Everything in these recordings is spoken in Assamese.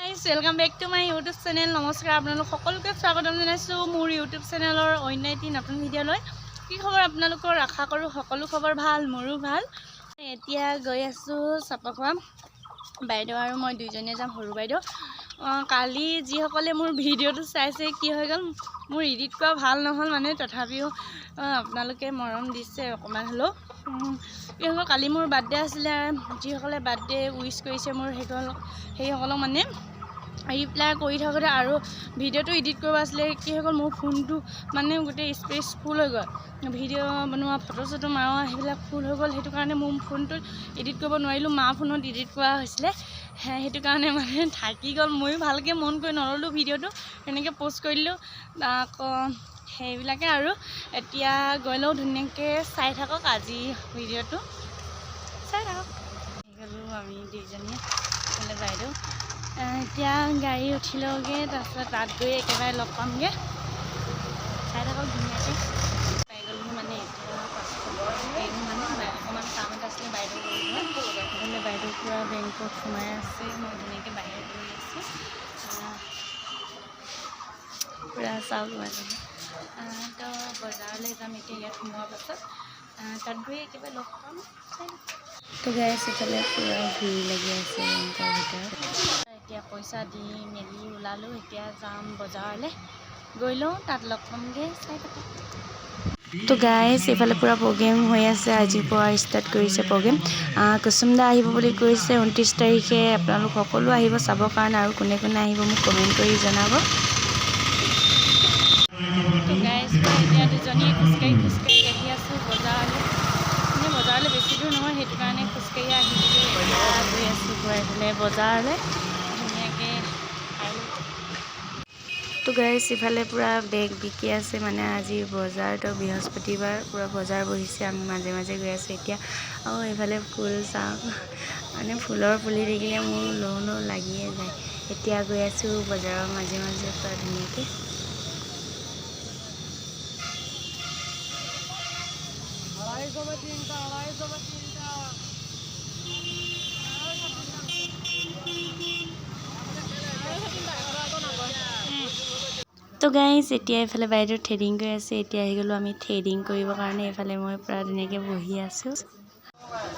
Welcome back to my YouTube channel. নমস্কাৰ, আপোনালোক সকলোকে স্বাগতম জনাইছোঁ মোৰ ইউটিউব চেনেলৰ অন্য এটি নতুন ভিডিঅ'লৈ। কি খবৰ আপোনালোকৰ? আশা কৰোঁ সকলো খবৰ ভাল, মোৰো ভাল। এতিয়া গৈ আছোঁ চাপৰখোৱা। বাইদেউ আৰু মই দুইজনীয়ে যাম, সৰু বাইদেউ। কালি যিসকলে মোৰ ভিডিঅ'টো চাইছে, কি হৈ গ'ল, মোৰ এডিট কৰা ভাল নহ'ল মানে, তথাপিও আপোনালোকে মৰম দিছে অকণমান হ'লেও। কি হৈ গ'ল, কালি মোৰ বাৰ্থডে আছিলে। যিসকলে বাৰ্থডে উইচ কৰিছে মোৰ, সেইসকলক মানে ৰিপ্লাই কৰি থাকোঁতে আৰু ভিডিঅ'টো এডিট কৰিব আছিলে, কি হৈ গ'ল, মোৰ ফোনটো মানে গোটেই স্পেচ ফুল হৈ গ'ল। ভিডিঅ' বনোৱা, ফটো চটো মাৰা, সেইবিলাক ফুল হৈ গ'ল। সেইটো কাৰণে মোৰ ফোনটোত এডিট কৰিব নোৱাৰিলোঁ, মা ফোনত এডিট কৰা হৈছিলে। সেইটো কাৰণে মানে থাকি গ'ল। ময়ো ভালকৈ মন কৰি নল'লোঁ, ভিডিঅ'টো তেনেকৈ প'ষ্ট কৰি দিলোঁ। আকৌ সেইবিলাকে আৰু এতিয়া গৈ লওঁ ধুনীয়াকৈ। চাই থাকক আজি ভিডিঅ'টো, চাই থাকক। গ'লোঁ আমি দুইজনীয়ে, এইফালে বাইদেউ। এতিয়া গাড়ী উঠি লওঁগৈ, তাৰপিছত তাত গৈ একেবাৰে লগ পামগৈ। চাই থাকক ধুনীয়াকৈ। পাই গ'লোঁ মানে এতিয়া পাছত মানে অকণমান কাম এটা আছিলে বাইদেউ। এইফালে বাইদেউ পূৰা বেংকত সোমাই আছে, মই ধুনীয়াকৈ বাহিৰত বহি আছোঁ। পূৰা চাওক মানে। তো বজাৰলৈ যাম এতিয়া ইয়াত সোমোৱাৰ পাছত। তাত গৈ একেবাৰে লগ পাম, চাই লওক। তো গাইছ, ইফালে পূৰা ভিৰ লাগি আছে বেংকৰ ভিতৰত। এতিয়া পইচা দি মেলি ওলালোঁ, এতিয়া যাম বজাৰলৈ। গৈ লওঁ, তাত লগ পামগৈ, চাই থাকক। তো গাইছ, এইফালে পূৰা প্ৰগ্ৰেম হৈ আছে। আজিৰ পৰা ষ্টাৰ্ট কৰিছে প্ৰগ্ৰেম। কুসুম দা আহিব বুলি কৈছে 29 তাৰিখে। আপোনালোক সকলো আহিব চাবৰ কাৰণে আৰু কোনে কোনে আহিব মোক কমেণ্ট কৰি জনাব। তো গাইছ, এতিয়া দুজনীয়ে খোজকাঢ়ি খোজকাঢ়ি আহি আছোঁ বজাৰলৈ। মানে বজাৰলৈ বেছি দূৰ নহয়, সেইটো কাৰণে খোজকাঢ়ি আহি দিলোঁ। এতিয়া গৈ আছোঁ পূৰা এইফালে বজাৰলৈ ধুনীয়াকৈ আৰু তো গাইছ, ইফালে পূৰা বেগ বিকি আছে। মানে আজি বজাৰটো বৃহস্পতিবাৰ, পূৰা বজাৰ বহিছে। আমি মাজে মাজে গৈ আছোঁ এতিয়া। আৰু এইফালে ফুল চাওক, মানে ফুলৰ পুলি দেখিলে মোৰ লওঁ লওঁ লাগিয়ে যায়। এতিয়া গৈ আছোঁ বজাৰৰ মাজে মাজে পূৰা ধুনীয়াকৈ। তো গাইজ, এতিয়া এইফালে বাইদেউ থ্ৰেডিং কৰি আছে। এতিয়া আহি গ'লোঁ আমি থ্ৰেডিং কৰিবৰ কাৰণে। এইফালে মই পূৰা ধুনীয়াকৈ বহি আছোঁ।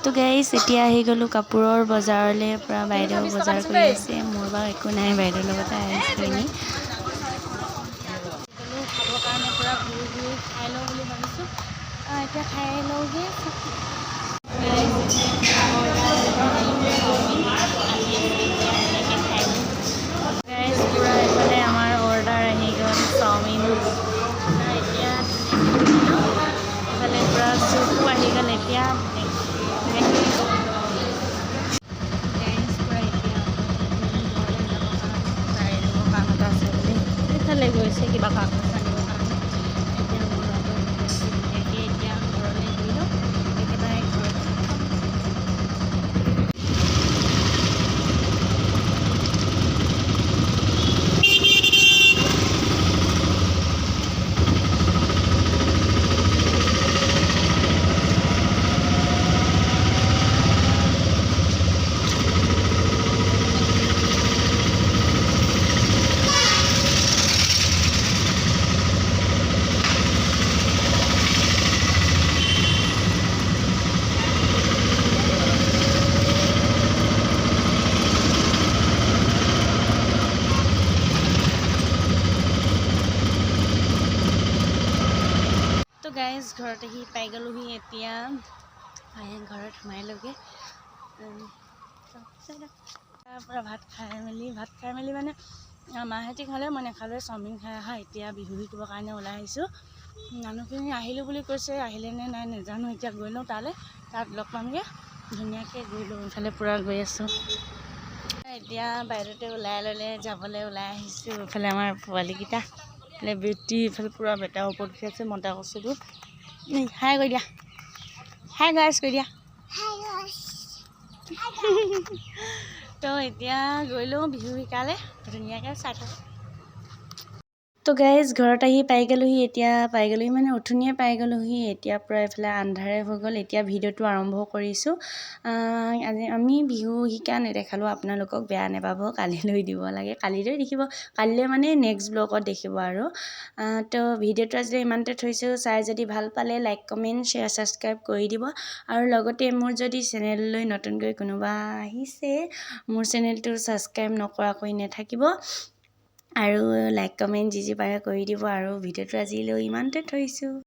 তো গাইজ, এতিয়া আহি গ'লোঁ কাপোৰৰ বজাৰলৈ। পূৰা বাইদেউ বজাৰ কৰি আছে। মোৰ বাৰু একো নাই, বাইদেউৰ লগতে আহিছোঁ এনেই। গ'লোঁ খাবৰ কাৰণে, পূৰা ঘূৰি ঘূৰি খাই লওঁ বুলি ভাবিছোঁ। এতিয়া খাই লওঁগৈ। চাওমিন আনি আছে, এতিয়া ধুনীয়াকৈ খাই লওঁ। গাইজ, পূৰা এইফালে আমাৰ অৰ্ডাৰ আহি গ'ল, চাওমিন। এতিয়া এইফালে পূৰা চুপো আহি গ'ল। এতিয়া ধুনীয়াকৈ গাইজ, পূৰা এতিয়া ঘৰলৈ যাবৰ কাৰণে, বাইদেউৰ কাম এটা আছে বুলি এইফালে গৈছে কিবা কাগজ আনিবৰ কাৰণে। এতিয়া মোৰ ল'ৰাটো ধুনীয়াকৈ এতিয়া ঘৰলৈ গৈ লওঁ, একেবাৰে ঘৰত। তো গাইজ, ঘৰত আহি পাই গ'লোহি। এতিয়া আহি ঘৰত সোমাই লওঁগৈ। তাৰ পৰা ভাত খাই মেলি মানে মাহঁতি খালে, মই নাখালোৱে, চাওমিন খাই অহা। এতিয়া বিহু শিকিবৰ কাৰণে ওলাই আহিছোঁ। মানুহখিনি আহিলোঁ বুলি কৈছে, আহিলে নে নাই নাজানো। এতিয়া গৈ লওঁ তালৈ, তাত লগ পামগৈ। ধুনীয়াকৈ গৈ লওঁ, ইফালে পূৰা গৈ আছোঁ। এতিয়া বাইদেউতে ওলাই ল'লে, যাবলৈ ওলাই আহিছোঁ। ইফালে আমাৰ পোৱালীকেইটা, ইফালে বেটি, ইফালে পূৰা বেটাৰ ওপৰত উঠি আছে মতা কচুটো। হাই কৰি দিয়া, হাই গাইছ কৰি দিয়া। তো এতিয়া গৈ লওঁ বিহু শিকালে, ধুনীয়াকৈ চাই থাকক। তো গাইজ, ঘৰত আহি পাই গ'লোহি। এতিয়া পাই গ'লোহি মানে উঠনিয়ে পাই গ'লোহি। এতিয়া পূৰা এইফালে আন্ধাৰে হৈ গ'ল। এতিয়া ভিডিঅ'টো আৰম্ভ কৰিছোঁ। আজি আমি বিহু শিকা নেদেখালোঁ আপোনালোকক, বেয়া নাপাব। কালিলৈ দিব লাগে, কালিলৈ দেখিব। কালিলৈ মানে নেক্সট ব্লগত দেখিব আৰু। তো ভিডিঅ'টো আজিলৈ ইমানতে থৈছোঁ। চাই যদি ভাল পালে লাইক, কমেণ্ট, শ্বেয়াৰ, ছাবস্ক্ৰাইব কৰি দিব। আৰু লগতে মোৰ যদি চেনেললৈ নতুনকৈ কোনোবা আহিছে, মোৰ চেনেলটো ছাবস্ক্ৰাইব নকৰাকৈ নাথাকিব আৰু লাইক, কমেণ্ট যি যি পাৰে কৰি দিব। আৰু ভিডিঅ'টো আজিলৈ ইমানতে থৈছোঁ।